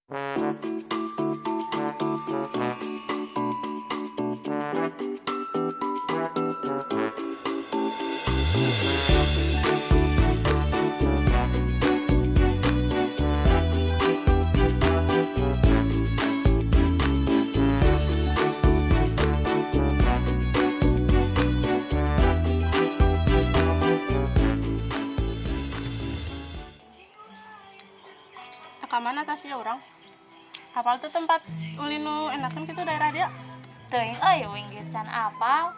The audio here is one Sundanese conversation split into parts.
Nah, ka mana tas ya urang? Apal tuh tempat ulin nu enakan gitu daerah dia? Teuing euy, uing ge can apal.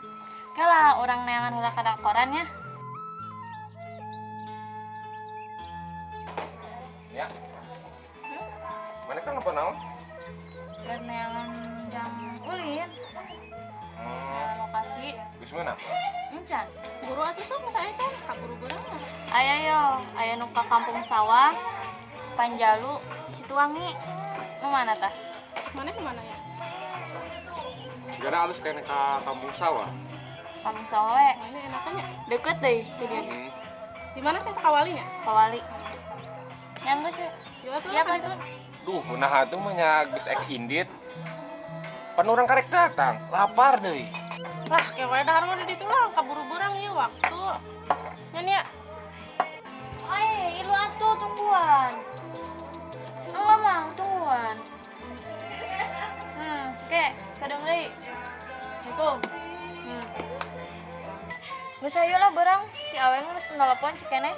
Kela urang neangan heula kana koran ya. Ya. Mana kan apa naon? Keur neangan jang ulin. Lokasi. Geus meunang? Encan. Buru atuh sok saya can, kaburu-buru mah. Aya yo, aya nu ka Kampung Sawah, Panjalu, Situwangi. Nu mana tah? Mana kemana ya? Sigana alus kene ka Kampung Sawah. Kampung Sawah we. Mana enakan ya? Deket deui ti dieu. Di mana sih Kawalinya? Kawali. Yang geus ya? Ya tuh, Iya, kan Pak. itu. Duh, nah atuh mah nya geus ek indit. Pan urang karek datang, lapar deui. Lah, kayak wae dahar mah di ditu lah, kaburu-burang ieu waktu. Nya nih ya. Oi, ilu atuh tungguan. Enggak mau, tungguan. Kek, kadang deui. Assalamualaikum. Geus ayo lah barang, si Aweng geus telepon cikene.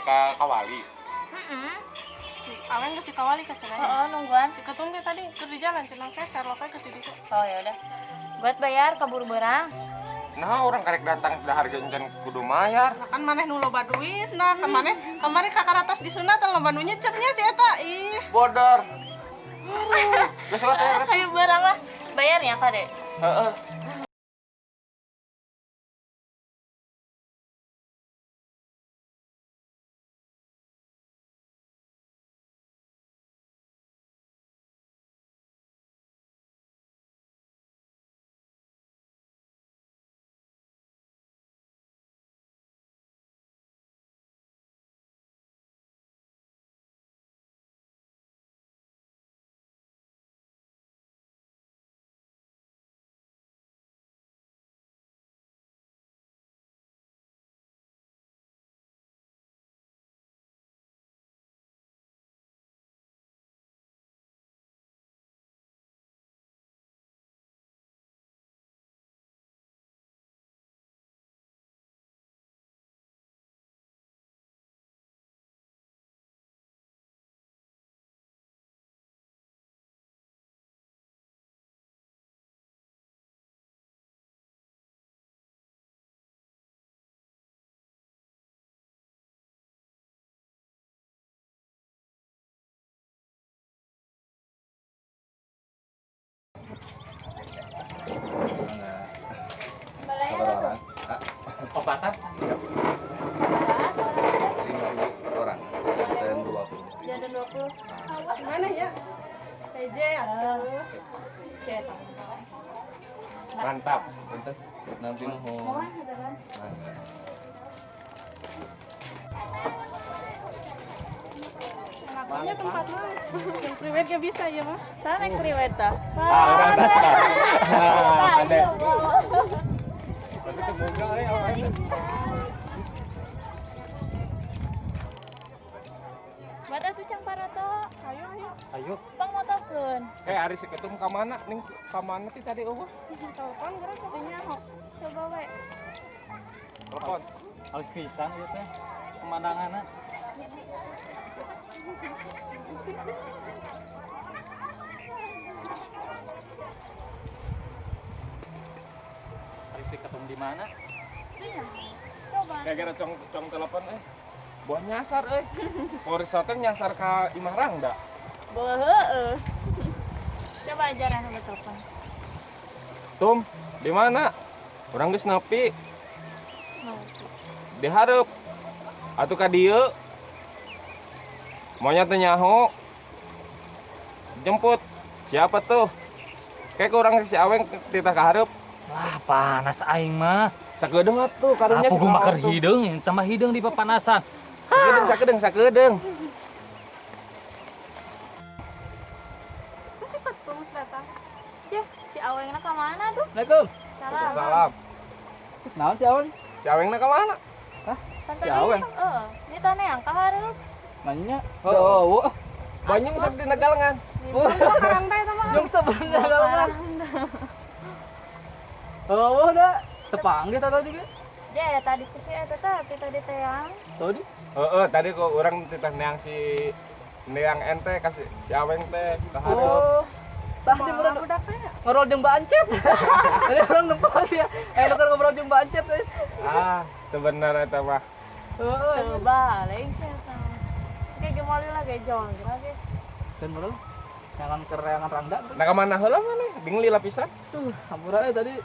Ka Kawali. Heeh. Si Aweng geus dikawali ka cenah. Heeh, nungguan. Si ketum ge tadi keur di jalan cenah ke Sherlock ge di ditu. Oh ya udah. Buat bayar kabur berang. Nah, orang karek datang dahar gencan kudu mayar. Nah, kan maneh nu loba duit, nah kan maneh kamari ka karatas disunatan loba nu nyecepnya si eta. Ih, Bodor. Geus we teh. Ayo barang lah. Bayarnya kade. Heeh. Bayar Orang. Opatan siap. 5.000 per orang. Janten 20. Janten 20. Gimana ya? PJ atuh. Mantap. Punten. Nanti nuhun. Enaknya tempat mah. Yang private gak bisa ya mah. Sana yang private tah. Ah, urang tah. Ah, ada. Tapi semoga euy awalnya. Buat atuh cang paroto. Ayo ayo. Ayo. Pang motokeun. Ari si ketum ka mana? Ning ka mana ti tadi eueuh? Telepon geura katanya ho. Coba we. Telepon. Halus pisan ieu teh pemandanganna. Ari si ketum di mana? Iya. Coba. Gara-gara cong telepon euy. Buah nyasar euy. Polres teh nyasar ka Imah Rangda. Boh heeh. Coba aja sama telepon. Tum, di mana? Urang geus nepi. Di hareup. Atuh ka dieu. Monyet teh nyaho. Jemput. Siapa tuh? Kayak urang si Aweng titah ka hareup. Wah, panas aing mah. Sakedeung atuh karunya Aku mah keur hideung, tambah hideung di papanasan. Sakedeung, sakedeung, sakedeung. awengna ka mana tuh? Assalamualaikum. Salam. Salam. Naon si Aweng? Si Awengna ka mana? Hah? Si Aweng? Heeh. Di tanah yang ka hareup. Manya. Oh. Banyak sok di negalengan. Karang teh eta mah. Jeung sebenarnya negalengan. Oh, da tepanggih tadi ge. Ya, tadi ku si eta teh tadi teh yang. Tadi? Heeh, tadi kok urang titah neang si neang ente ka si Aweng teh ka hareup. Oh. Tah di meureun budak teh. Ngobrol jeung Mbak Ancet. Tadi urang nempo sih ya. Nuker ngobrol jeung Mbak Ancet euy. Ah, teu bener eta mah. Heeh. Coba lain sih eta. Oke, ge moal lah ge jong ge. Dan meureun jangan kereangan rangda. Nah, ka mana heula maneh? Ding lila pisan. Tuh, hampura tadi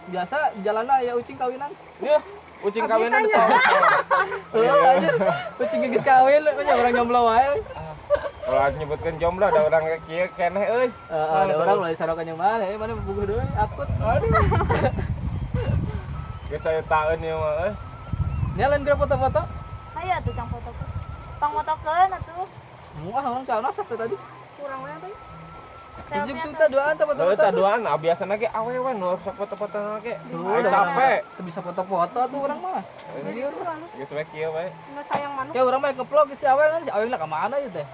biasa jalanna aya ucing kawinan. Yeuh, ucing kawinan di tol. Heeh, anjir. Ucing geus kawin, nya urang jomblo wae. Ulah nyebutkeun jomblo ada urang kieu keneh euy. Heeh, ada urang ulah disarokan jeung maneh, maneh buguh deui akut. Aduh. Geus saya taeun ieu mah euy. Nya lain geura foto-foto. Hayu atuh cang foto. Pang motokeun atuh. Muah urang calon asap teh tadi. Kurang we teh. Hiji tuh teh duaan teh foto-foto. Heuh, tah duaan ah biasana ge awewe nu sok foto-foto ge. Aing capek. Teu bisa foto-foto tuh urang mah. Lieur. Geus we kieu wae. Enggak sayang manuk. Ya urang mah nge-vlog si Aweng kan si Aweng lah ka mana ieu teh?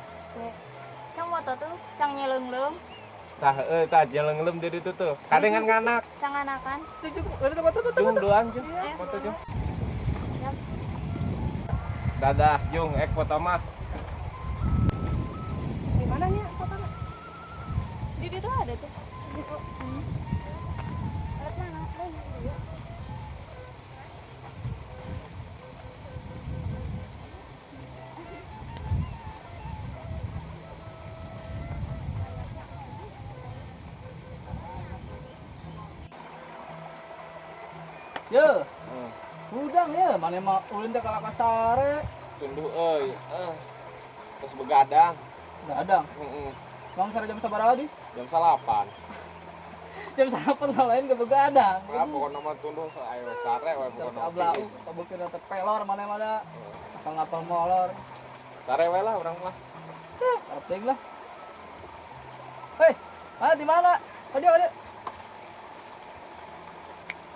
Cang moto tuh cang nyeleung-leung. Tah heueuh tah nyeleung-leung di ditu tuh. Kadengan nganak. Cang nganakan. Tuh udah foto foto. Jung duaan jung. Foto jung. Dadah jung ek foto mah. Di mana nya fotona? Di situ ada tuh. Gitu. Lihat mana? Yo. Udang ya, mana mah ulin teh ka pasare. Tunduh euy. Terus begadang. Begadang. Heeh. Bang sare jam sabaraha di? Jam 8. Jam 8 lain ke begadang. Nah, pokokna mah tunduh ayo sare we pokokna. Sabla kabukeun teh pelor mana mah da. Ngapal-ngapal molor. Sare we lah urang mah. Arep lah. Hei, mana di mana? Aduh, aduh.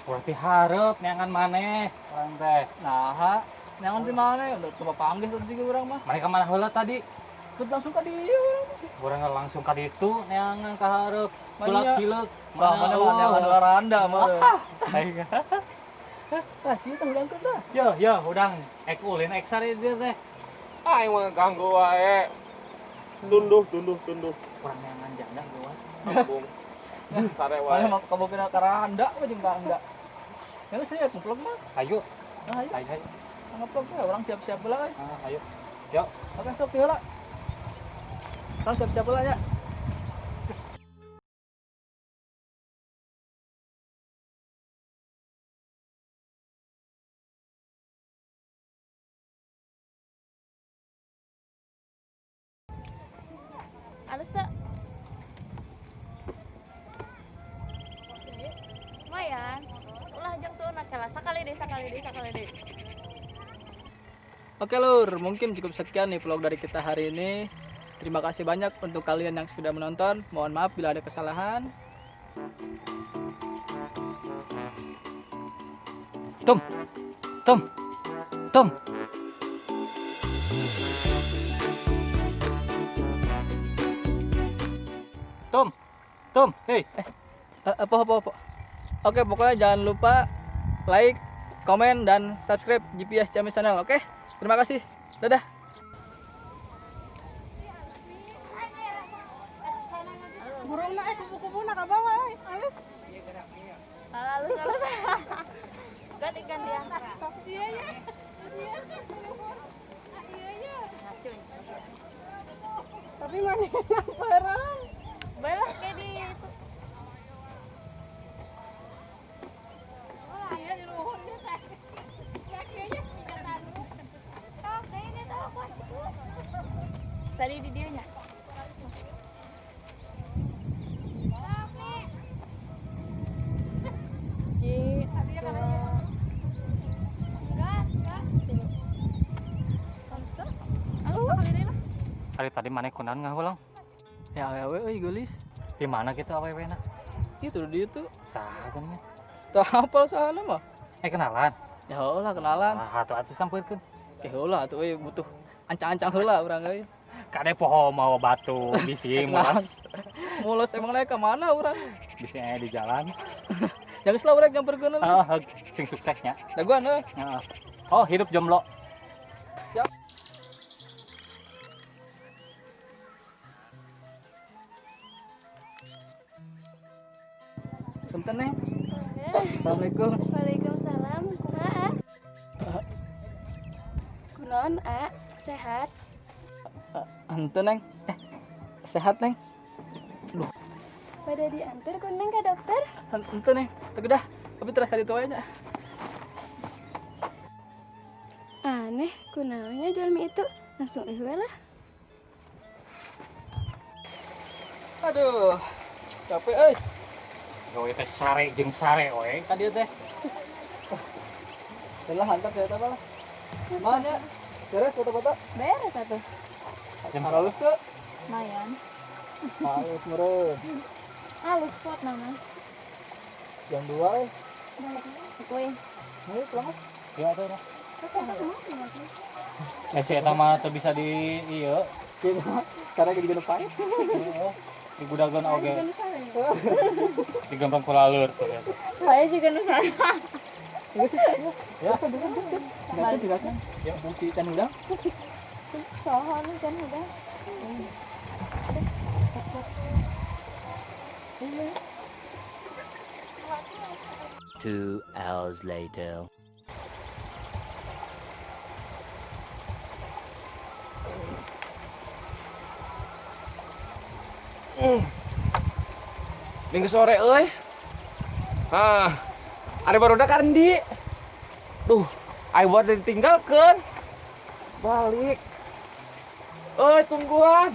Urang ti hareup neangan maneh urang teh. Naha, neangan di mana? Udah coba panggil tadi ke urang mah. Maneh ka mana heula tadi? Ikut langsung ka dieu. Urang langsung ka ditu neangan ka hareup. Sulak cileuk. Bang, mana mah neangan randa mah. Tah, sieun teh hudangkeun tah. Yo, yo, hudang ek ulin ek sare dieu teh. Aing mah ganggu wae. Tunduh, tunduh, tunduh. Urang neangan janda geuah. Kampung. Sare wae. Mana mah kabokeun ka randa we jeung bangga. Ya saya ngeplog mah. Ayo. Ayo. Ayo. Ngeplog ya orang siap-siap heula euy. Ah, ayo. Yo. Oke, sok heula. Orang siap-siap heula nya. Alus teh. Lumayan. Ulah jeung tuh nak salah sakali deui, sakali deui. Oke lur, mungkin cukup sekian nih vlog dari kita hari ini. Terima kasih banyak untuk kalian yang sudah menonton. Mohon maaf bila ada kesalahan. Tum. Tum. Tum. Tum. Tum. Hei. Apa. Oke, pokoknya jangan lupa like, komen, dan subscribe GPS Ciamis Channel, oke? Terima kasih. Dadah. Burungna kupu-kupuna ka bawah euy. Alus. Alus alus. Ganti gantian. Iya ya. Iya. Iya ya. Tapi mana barang? Baiklah kayak di itu. Iya di luhur dia teh. Ya kayaknya Tadi di dia nya. Hari tadi mana kunaon ngahulang? Ya awewe euy geulis. Di mana gitu awewe na? Itu di itu. Saha kan? Teu hafal saha mah. Kenalan. Ya heula kenalan. Ah, atuh atuh sampeurkeun. Heula atuh euy butuh ancang-ancang heula urang euy. Kade poho mau batu bisi mulas. Mulas emang naik ke mana urang? Bisi aya di jalan. Jangan selalu urang nyamperkeun. Heeh, sing suksesnya. Daguan heuh. Heeh. Oh, hidup jomblo. Siap. Punten Neng. Assalamualaikum. Waalaikumsalam. Kumaha? Kunaon, A? Sehat? Henteu Neng. Sehat Neng. Duh. Pada diantar ku Neng ka dokter? Henteu Neng. Teu gedah. Tapi terus ka ditu wae nya. Aneh, kunaonnya jalmi itu? Langsung eueuh we lah. Aduh. Capek euy. Gawe teh sare jeung sare we ka dieu teh. Lah hantar ya eta mah. Mana? Beres foto-foto? Beres atuh. Halus tuh. Lumayan. Halus meureun. Halus pot nama. Jam 2 euy. Weh. Ayo pulang. Ya atuh. Si eta mah teu bisa di ieu. Karena jadi nu pahit. Heeh. Digudageun oge. Digemprong ku laleur tuh ya. Saya juga nu sare. Geus sih. Ya, geus. Enggak tuh. Ya, bukti can hudang. Soho nu can hudang. Two hours later. Minggu sore euy. Hah. Ari barudak Andi. Duh, aing buat ditinggalkeun. Balik. Euy, tungguan.